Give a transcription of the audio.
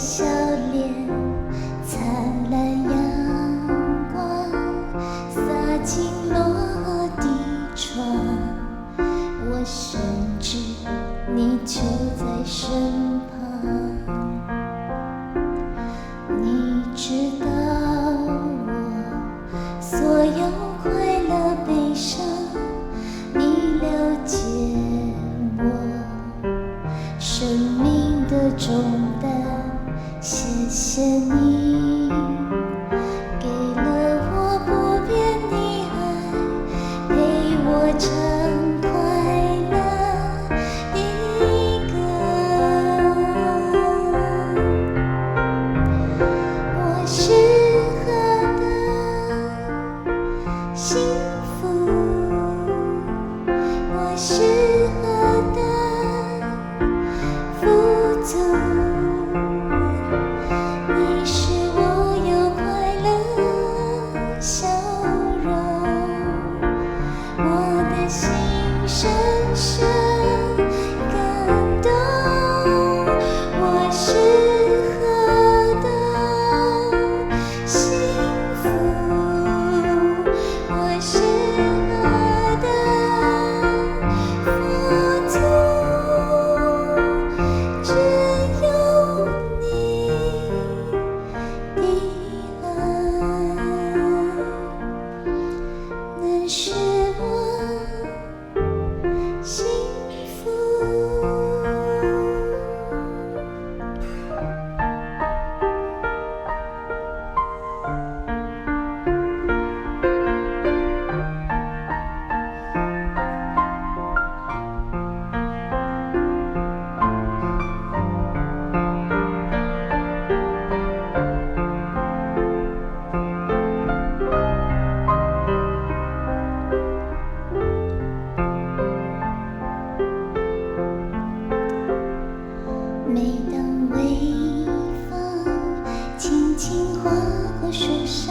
笑臉，燦爛陽光灑進落地窗，我深知你就在身旁。你知道我所有快樂悲傷，你了解我生命的重擔。謝謝你給了我不變的愛，陪我唱快樂的歌。我是何等幸福，我是何等富足，你使我有快樂笑容，我的心深深感動。我是何等幸福，我是何等富足，只有你的愛能使我幸福。每當微風輕輕劃過樹梢，